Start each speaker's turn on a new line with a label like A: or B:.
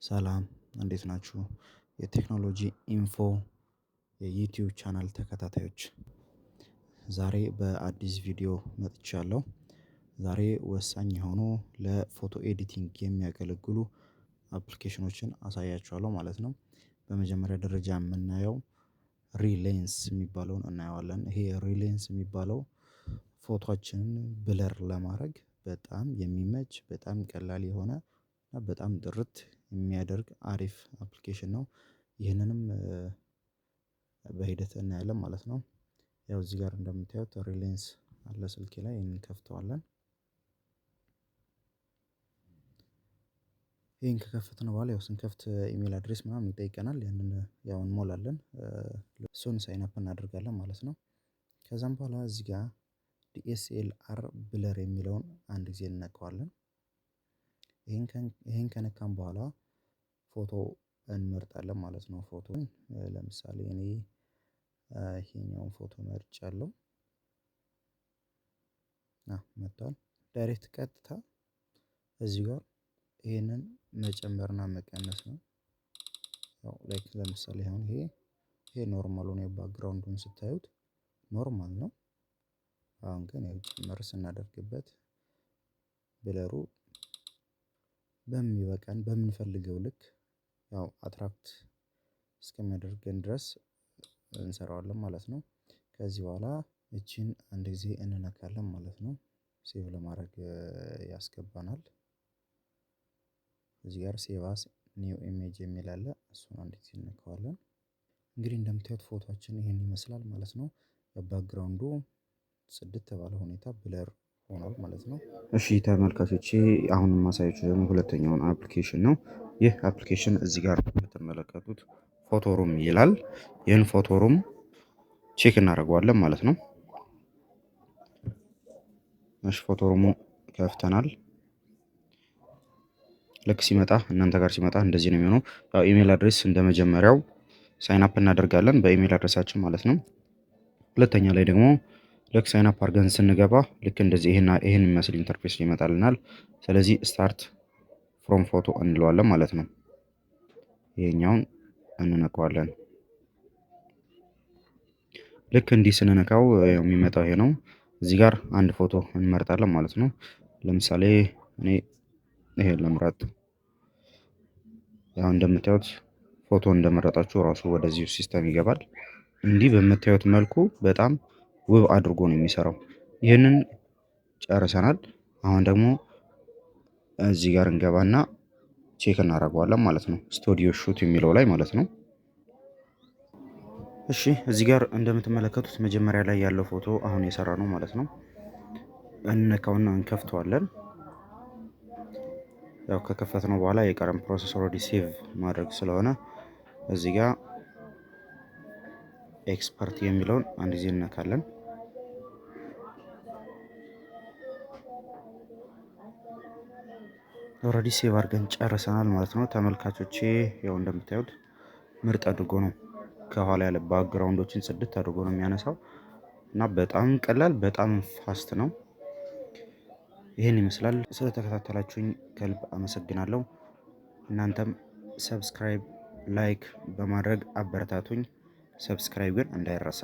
A: ሰላም፣ እንዴት ናችሁ? የቴክኖሎጂ ኢንፎ የዩቲዩብ ቻናል ተከታታዮች፣ ዛሬ በአዲስ ቪዲዮ መጥቻለሁ። ዛሬ ወሳኝ የሆኑ ለ photo editing የሚያገለግሉ application ኖችን አሳያችኋለሁ ማለት ነው። በመጀመሪያ ደረጃ የምናየው Relens የሚባለውን እናየዋለን። ይሄ Relens የሚባለው ፎቶአችንን blur ለማድረግ በጣም የሚመች፣ በጣም ቀላል የሆነ እና በጣም ጥርት የሚያደርግ አሪፍ application ነው። ይህንንም በሂደት እናያለን ማለት ነው። ያው እዚህ ጋር እንደምታዩት Relens አለ ስልኬ ላይ፣ ይህንን ከፍተዋለን። ይሄን ከከፈትን በኋላ ያው ስንከፍት email address ምናምን ይጠይቀናል፣ ያንን ያው እንሞላለን። እሱን sign up እናደርጋለን ማለት ነው። ከዛም በኋላ እዚህ ጋር DSLR blur የሚለውን አንድ ጊዜ እንነካዋለን። ይሄን ከነካን በኋላ ፎቶ እንመርጣለን ማለት ነው። ፎቶ ለምሳሌ እኔ ይሄኛውን ፎቶ መርጫለሁ። አዎ መጥቷል። Direct ቀጥታ እዚህ ጋር ይሄንን መጨመርና መቀነስ ነው። ያው like ለምሳሌ አሁን ይሄ normal ሆኖ background ኡን ስታዩት normal ነው። አሁን ግን ያው ጨመር ስናደርግበት blur ኡ በሚበቃን በምንፈልገው ልክ ያው attract እስከሚያደርገን ድረስ እንሰራዋለን ማለት ነው። ከዚህ በኋላ እቺን አንድ ጊዜ እንነካለን ማለት ነው። Save ለማድረግ ያስገባናል። እዚህ ጋር save as new image የሚል አለ፣ እሱን አንድ ጊዜ እንነካዋለን። እንግዲህ እንደምታዩት ፎቶአችን ይሄን ይመስላል ማለት ነው። Background ኡ ጽድት ባለ ሁኔታ blur ሆኗል ማለት ነው።
B: እሺ ተመልካቾቼ፣ አሁን የማሳያችሁ ደግሞ ሁለተኛውን application ነው። ይህ application እዚህ ጋር የምትመለከቱት PhotoRoom ይላል። ይህን PhotoRoom check እናደርገዋለን ማለት ነው። እሺ፣ PhotoRoom ኡ ከፍተናል። ልክ ሲመጣ፣ እናንተ ጋር ሲመጣ እንደዚህ ነው የሚሆነው። ያው email address እንደመጀመሪያው sign up እናደርጋለን በ email address ኣችን ማለት ነው። ሁለተኛ ላይ ደግሞ ልክ sign up አድርገን ስንገባ ልክ እንደዚህ ይሄን የሚመስል interface ይመጣልናል። ስለዚህ start from photo እንለዋለን ማለት ነው። ይሄኛውን እንነካዋለን። ልክ እንዲህ ስንነካው የሚመጣው ይሄ ነው። እዚህ ጋር አንድ ፎቶ እንመርጣለን ማለት ነው። ለምሳሌ እኔ ይሄን ልምረጥ። ያው እንደምታዩት ፎቶ እንደመረጣችሁ ራሱ ወደዚሁ system ይገባል። እንዲህ በምታዩት መልኩ በጣም ውብ አድርጎ ነው የሚሰራው። ይህንን ጨርሰናል። አሁን ደግሞ እዚህ ጋር እንገባና check እናደርገዋለን ማለት ነው። Studio shoot የሚለው ላይ ማለት ነው። እሺ፣ እዚህ ጋር እንደምትመለከቱት መጀመሪያ ላይ ያለው ፎቶ አሁን የሰራነው ማለት ነው። እንነካውና እንከፍተዋለን። ያው ከከፈትነው በኋላ የቀረን process already save ማድረግ ስለሆነ እዚህ ጋር ኤክስፐርት የሚለውን አንድ ጊዜ እንነካለን። Already save አድርገን ጨርሰናል ማለት ነው። ተመልካቾቼ፣ ያው እንደምታዩት ምርጥ አድርጎ ነው ከኋላ ያለ background ኦችን ጽድት አድርጎ ነው የሚያነሳው እና በጣም ቀላል፣ በጣም fast ነው። ይህን ይመስላል። ስለተከታተላችሁኝ ከልብ አመሰግናለሁ። እናንተም subscribe፣ like በማድረግ አበረታቱኝ። Subscribe ግን እንዳይረሳ።